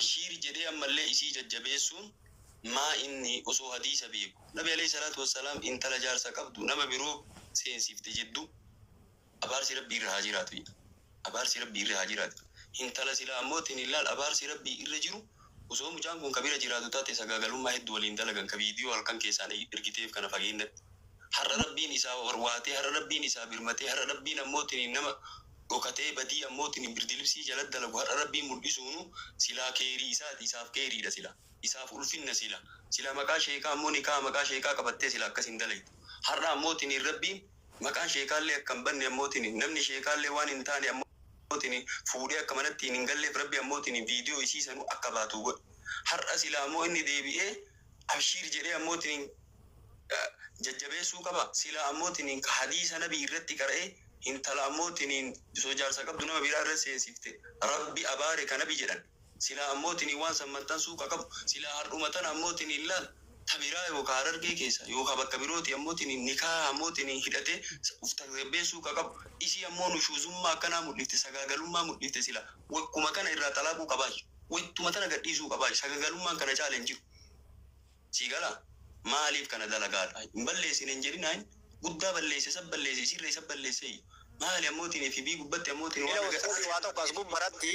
Abshiir jedhee ammallee isii jajjabeessuun maa inni osoo hadiisa beeku Nabi alayhi salaatu wassalaam intala jaarsa qabdu nama biroo seensifte jeddu abaarsi Rabbii irra haa jiraatu jedha. Abaarsi Rabbii irra haa jiraatu. Intala silaa ammootiin ilaal abaarsi Rabbii irra jiru osoo mucaan kun ka bira jiraatu taate sagaagalummaa hedduu waliin dalagan ka viidiyoo halkan keessaan ergiteef kana fageennatti. Har'a Rabbiin isaa warwaatee, har'a Rabbiin isaa birmatee, har'a Rabbiin ammootiin nama dhokatee badii ammootiin birdilibsii jala dalagu har'a Rabbiin mul'isuunu silaa keerii isaati, isaaf keeriidha sila. Isaaf ulfinna sila. Sila maqaa sheekaa ammoo nikaa maqaa sheekaa qabattee sila akkas hin dalaytu. Har'a ammootiin Rabbiin maqaan sheekaallee akka hin banne ammootiin namni sheekaallee waan hin taane ammootiin fuudhee akka manatti hin galleef Rabbi ammootiin viidiyoo isii sanuu akka baatu godhe. Har'a silaa ammoo inni deebi'ee abshiir jedhee ammootiin jajjabeessuu qaba. Silaa ammootiin hadiisa Nabii irratti qara'ee intala ammootiin osoo jaarsa qabdu nama biraa irra seensifte Rabbi abaare ka Nabi jedhan. Silaa ammootiin waan san maxxansuu qabu. Silaa har'uma tana ammootiin ilaal tabiraa yookaan Harargee keessa yookaan bakka birooti ammootiin nikaa ammootiin hidhatee uf tasgabbeessuu qabu. Isii ammoo nushuuzummaa akkanaa mul'ifte, sagaagalummaa mul'ifte sila wakkuma kana irraa xalaaquu qabaayu. Wattuma tana gadhiisuu qabaayu. Sagaagalummaan kana caala hin jiru. Si galaa maaliif kana dalagaadha? Hin balleessine hin jedhinaa, guddaa balleesse, isa balleesse, isirra isa balleesse. Maali ammootiin fi bii gubbatti ammootiin Ila waan ustaazi waa tokko as gubbaratti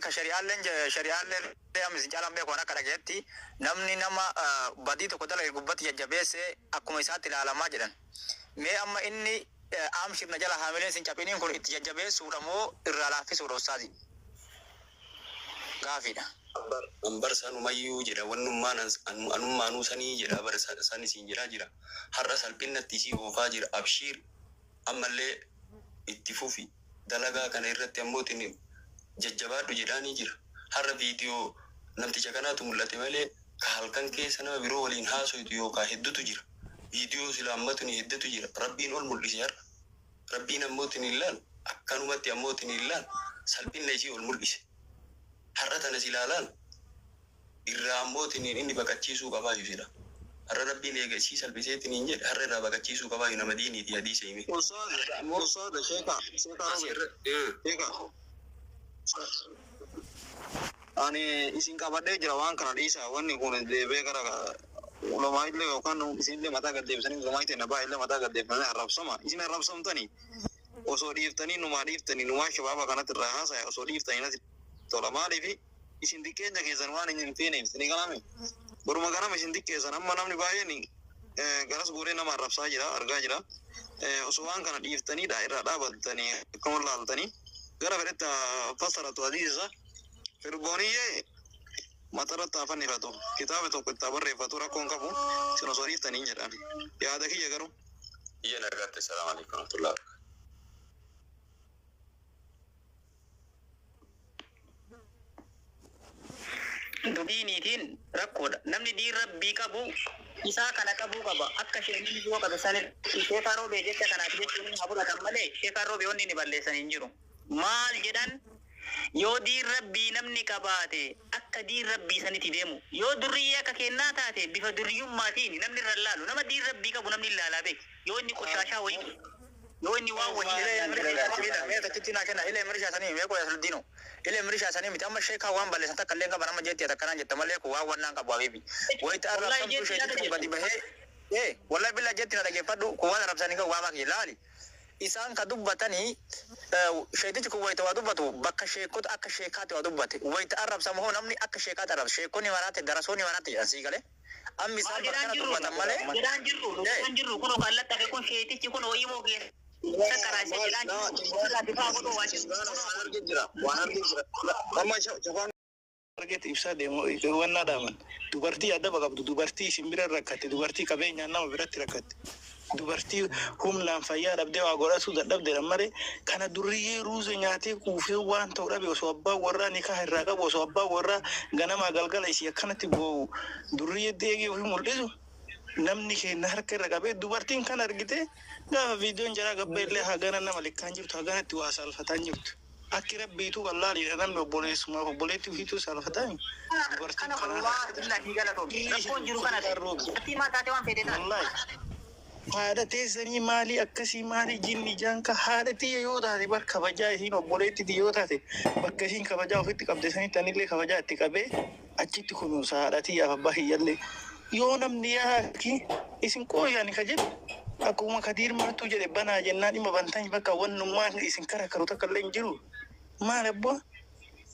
ka shari'aalleen shari'aalleen amma isin caalaan beeku waan akka dhageetti namni nama badii tokko dalage gubbatti jajjabeesse akkuma isaatti ilaalamaa jedhan. Mee amma inni aamshirna jala haamileen isin caphiniin kun itti jajjabeessuudha moo irraa laaffisuudha ustaazi? Gaafiidha. Ambar sanumayyuu jedha, wannummaan anummaanuu sanii jedha, bar san isin jedhaa jira. Har'a salphinnatti isii oofaa jira. Abshiir ammallee itti fufi. Dalagaa kana irratti ammootiin jajjabaadhu jedhaanii jira. Har'a viidiyoo namticha kanaatu mul'ate malee ka halkan keessa nama biroo waliin haasoytu yookaan hedduutu jira. Viidiyoo sila ammatuni hedduutu jira. Rabbiin ol mul'ise har'a. Rabbiin ammootiin ilaalu akkanumatti ammootiin ilaalu salphinna isii ol mul'ise. Har'a tana silaa laalu irraa ammootiin inni baqachiisuu qabaayu sila. Har'a Rabbiin eega isii salphiseetiin hin jedhe har'a irraa baqachiisuu qabaayu nama diiniiti hadiisa hime. Ustaaz, sheeka, sheeka Robe, sheeka. Ani isin qabadhee jira, waan kana dhiisa. Wanni kun deebi'ee gara ulamaa illee yookaan isinillee mataa gad deebisanii ulamaa ta'e nabaa illee mataa gad deebisanii arrabsama. Isin arrabsamtanii osoo dhiiftanii numaa dhiiftanii numaa shabaaba kanatti irraa haasa'e osoo dhiiftanii natti tola. Maaliif isin xiqqeenya keessan waan hin feeneef isin galame. Boruma ganama isin xiqqeessan. Amma namni baay'een garas gooree nama arrabsaa jira, argaa jira. Osoo waan kana dhiiftaniidha irraa dhaabattanii akkuma laaltanii gara fedhetti fassaratu hadiisa firbooniyyee matarratti haa fannifatu, kitaaba tokko itti haa barreeffatu, rakkoon qabu. Isin osoo dhiiftanii jedhan yaada kiyya garuu. Iyya nagaatti. Salaamu alaikum warahmatullahi wabarakatuh. Diiniitiin rakkoodha. Namni diin Rabbii qabu isaa kana qabuu qaba. Akka isheen yoo qabe sanitti sheekaa Roobee jecha kanaaf jechuun haa fudhatan malee sheekaa Roobee wanni inni balleessan hin jiru. Maal jedhan, yoo diin Rabbii namni qabaate akka diin Rabbii sanitti deemu. Yoo durriyyee akka kennaa taate bifa durriyyummaatiin namni irra laalu. Nama diin Rabbii qabu namni ilaalaa beeki. Yoo inni qoshaashaa wayii, yoo inni waan wayii. Mee takkitti naa kenna ilee mirishaa sanii mee qoya suldiino ilee mirishaa sanii miti. Amma sheekaa waan balleessan takka illee qaban amma jetti akkanaan jetta malee kun waan wannaan qabu habibi wayita arrabsamtu sheekichi kun gadi bahee wallahi billa jetti na dhageeffadhu kun waan arrabsanii kan waamaa kiyya laali isaan ka dubbatanii sheetichi kun wayita waa dubbatu bakka sheekota akka sheekaatti waa dubbate. Wayita arrabsamu hoo namni akka sheekaatti arrabsa, sheekonni maraate, darasoonni maraate jedhan sii galee amma isaan bakka kana dubbatan malee. Jedhaan jirru kunoo kan laxxafe kun sheetichi kun ho'imoo keessa karaasee jedhaan jiru latifaa godhuu waan jiru. Waan argee jira, waan argee jira amma shafaan. Argetti ibsaa deemu wannaa dhaaman dubartii adaba qabdu, dubartii isin bira rakkatte, dubartii qabeenyaan nama biratti rakkatte, dubartii humnaan fayyaa dhabdee waa godhachuu dadhabdeedha malee kana durriyyee ruuza nyaatee kuufee waan ta'u dhabe osoo abbaa warraa nikaa irraa qabu, osoo abbaa warraa ganamaa galgala isii akkanatti boo'u durriyyee deegee ofii mul'isu namni keenya harka irra qabee dubartiin kan argite gaafa viidiyoon jaraa gabba illee hagana nama likkaan jirtu haganatti waa saalfataan jirtu. Akki Rabbiitu wallaaliidha, namni obboleessumaaf obboleettii ofiituu saalfataa dubartiin Kana kanaa. Wallahi billahi galatoomi. Rakkoon jiru kana ta'e. Ati maal taate waan fedhe taate. Wallahi. Haadha teessanii maalii akkasii maalii jinni jaanka haadha tiyya yoo taate bar kabajaa isiin obboleetti yoo taate bakka isiin kabajaa ofitti qabde sanitti anillee kabajaa itti qabee achitti kunuunsa haadha tiyyaaf abbaa kiyyallee. Yoo namni yaaki isin qooyaan ka jedhu akkuma Kadiir Martuu jedhe banaa jennaan dhimma bantanii bakka wannummaan isin kara karu takka illee hin jiru. Maal abbaa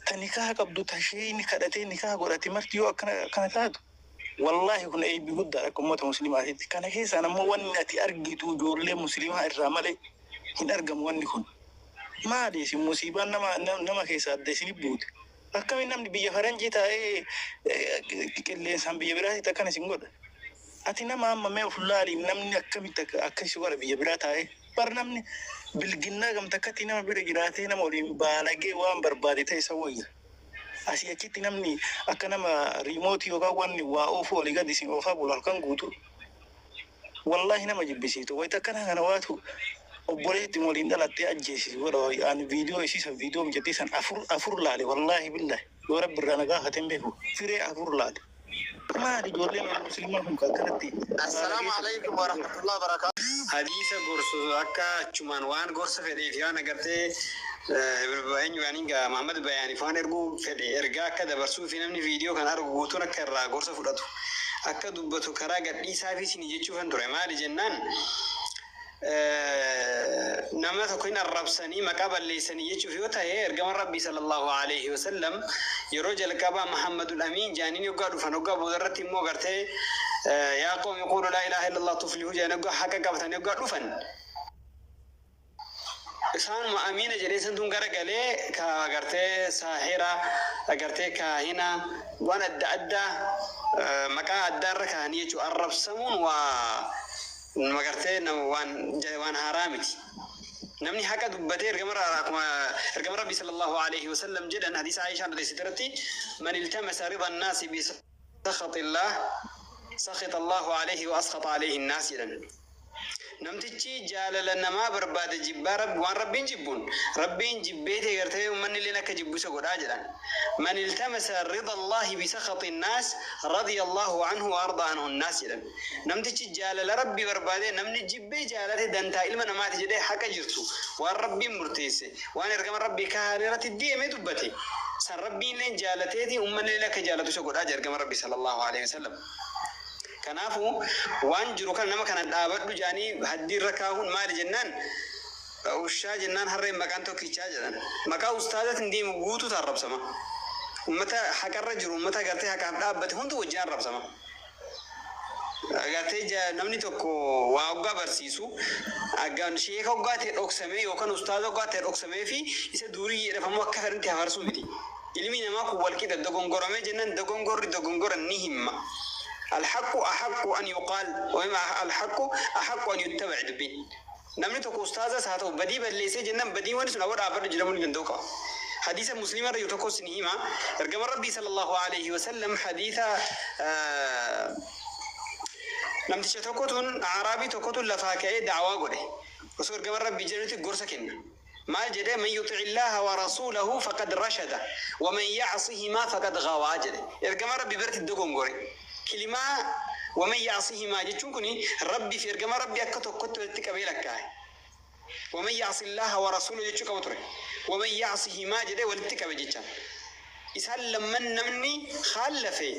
ta nikaa qabdu ta isheen kadhatee nikaa godhate marti yoo akkana taatu. Wallaahi kun eebbi guddaadha akka uummata musliimaatitti. Kana keessaan ammoo wanni ati argitu ijoollee musliimaa irraa malee hin argamu wanni kun. Maali isin musiibaan nama keessaa adda isin buute? Akkamiin namni biyya faranjii taa'ee qilleensaan biyya biraatitti akkana isin godha? Ati nama amma mee of laali namni akkamitti akka isin godha biyya biraa taa'ee? Bar namni bilginnaa gamta akkatti nama bira jiraatee nama waliin baalagee waan barbaade ta'e isa wayya. Asii achitti namni akka nama riimootii yookaan wanni waa oofu olii gadi isin oofaa bulu halkan guutuu. Wallaahi nama jibbisiitu. Wayita akkana kana waatu obboleetti waliin dhalattee ajjeesisu godha. Ani viidiyoo isiisan viidiyoo mijattii san afur laale wallaahi billahi. Yoo rabbi irraa na gaafate hin beeku. Firee afur laale. Maali ijoolleen musliimaa kun akkanatti. Assalaamu alaikum warahmatullahi wabarakatuh. Hadiisa gorsu akka achumaan waan gorsa fedheef waan agartee eenyu yaaniin gaa Muhammad Bayaaniif waan erguu fedhe ergaa akka dabarsuu fi namni viidiyoo kan argu guutuun akka irraa gorsa fudhatu akka dubbatu karaa gadhiisaa fi isin jechuufan ture. Maali jennaan nama tokko hin arrabsanii maqaa balleessanii jechuuf yoo ta'e ergama Rabbii sallallahu alaihi wasallam yeroo jalqabaa Muhammadul Amiin jaaniin yoggaa dhufan yoggaa boodarratti immoo gartee yaa qoomi quulu laa ilaaha illallah tuflihu jedhan yoggaa haqa qabatan yoggaa dhufan isaanuma amiina jedhee santuun garagalee ka agartee saahira agartee kaahina waan adda addaa maqaa addaa irra kaahanii jechuudha. Arrabsamuun waa agartee waan haaraa miti. Namni haqa dubbatee ergama ergama Rabbi sallallahu alaihi wasallam jedhan hadiisa Aishaan odeessite irratti man iltamasa rida annaasi bi sakhati Allah sakhita Allahu alaihi wa askhata alaihi annaas jedhan. Namtichi jaalala namaa barbaade jibbaa rabbi waan rabbiin jibbuun rabbiin jibbeete gartee uummanni illeen akka jibbu isa godhaa jedhan. Man iltamasa rida Allahi bi sakhati annaas radiya Allahu anhu wa arda anhu annaas jedhan. Namtichi jaalala rabbi barbaade namni jibbee jaalate dantaa ilma namaati jedhee haqa jirtu waan rabbiin murteesse waan ergama rabbii kaa'an irratti deemee dubbate san rabbiin illeen jaalateeti uummanni illeen akka jaalatu isa godhaa jedha ergama rabbi sallallahu alaihi wasallam. Kanaafuu waan jiru kana nama kana dhaabadhu jedhanii haddii irra kaa'uun maali jennaan ushaa jennaan harreen maqaan tokkichaa jedhan. Maqaa ustaazatiin deemu guutuutu arrabsama. Uummata haqarra jiru uummata gartee haqaaf dhaabbate hundi wajjin arrabsama. Agartee namni tokko waa hoggaa barsiisu sheeka hoggaa ta'e dhoksamee yookaan ustaaza hoggaa ta'e dhoksamee fi isa durii jedhamu akka fedhanitti hafarsuu miti. Ilmi namaa kun walqixa dogongoramee jennaan dogongorri dogongoran ni himma. الحق أحق أن يقال وما الحق أحق أن يتبع دبين. namni tokko ustaaza haa ta'u badii balleessee jennaan badii wanti sun awwa dhaabbadhu jedhamuu ni danda'u qaba. Hadiisa musliima irra jiru tokkos ni hima. Ergama Rabbii sallallahu alaihi wasallam hadiisa namticha tokkotuun araabii tokkotuun lafaa ka'ee da'awaa godhe. Osoo ergama Rabbii jedhutti gorsa kenna. Maal jedhee man yuti illaha wa rasuulahu faqad rashada wa man yacsihimaa faqad gawaa jedhe. Ergama Rabbii biratti dogongore. Kilimaa wa man yacsihimaa jechuun kuni Rabbii fi ergama Rabbii akka tokkotti walitti qabee lakkaa'e. Wa man yacsi illaha wa rasuulahu jechuu qaba ture. Wa man yacsihimaa jedhee walitti qabe jechaan. Isaan lamman namni khaallafe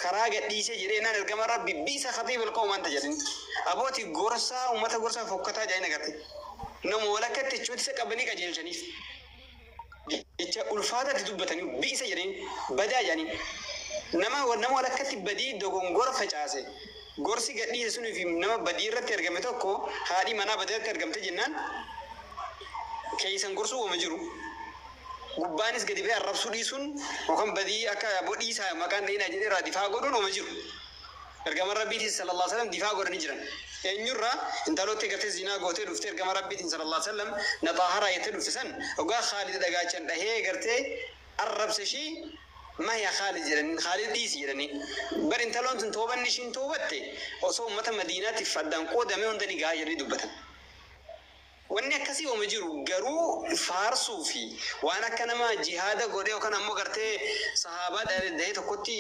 karaa gadhiisee jedhee naan ergama Rabbi biisa khatiibul qawm anta jedhin. Abooti gorsaa uummata gorsaa fokkataa jedhanii agarte. Nama walakkatti jechoota isa qabanii qajeelchaniif. Jecha ulfaataatti dubbatanii biisa jedhanii badaa jedhanii. Nama walakkatti badii dogongora facaase. Gorsi gadhiise sunii fi nama badii irratti argame tokko haadhi manaa badii irratti argamte jennaan keessan gorsuu uuma jiru. Gubbaanis gadi ba'ee arrabsuu dhiisuun yookaan badii akka bodhiisaa maqaan dheenaa jedhee irraa difaa godhuun uuma jiru. Ergama Rabbiitiin sallallahu alaihi wasallam difaa godhanii jiran. Eenyurraa intalotti gartee zinaa gootee dhuftee ergama Rabbiitiin sallallahu alaihi wasallam na xaaharaa jettee dhufte san ogaa Khaalid dhagaachan dhahee gartee arrabse ishii ma yaa Khaalid jedhanii Khaalid dhiisi jedhanii. Bar intaloon tun toobanni ishiin toobatte osoo uummata Madiinaatiif addaan qoodamee hunda ni gahaa jedhanii dubbatan. Wanni akkasii ooma jiru garuu faarsuu fi waan akka nama jihaada godhee yookaan ammoo gartee sahaabaa dahee tokkotti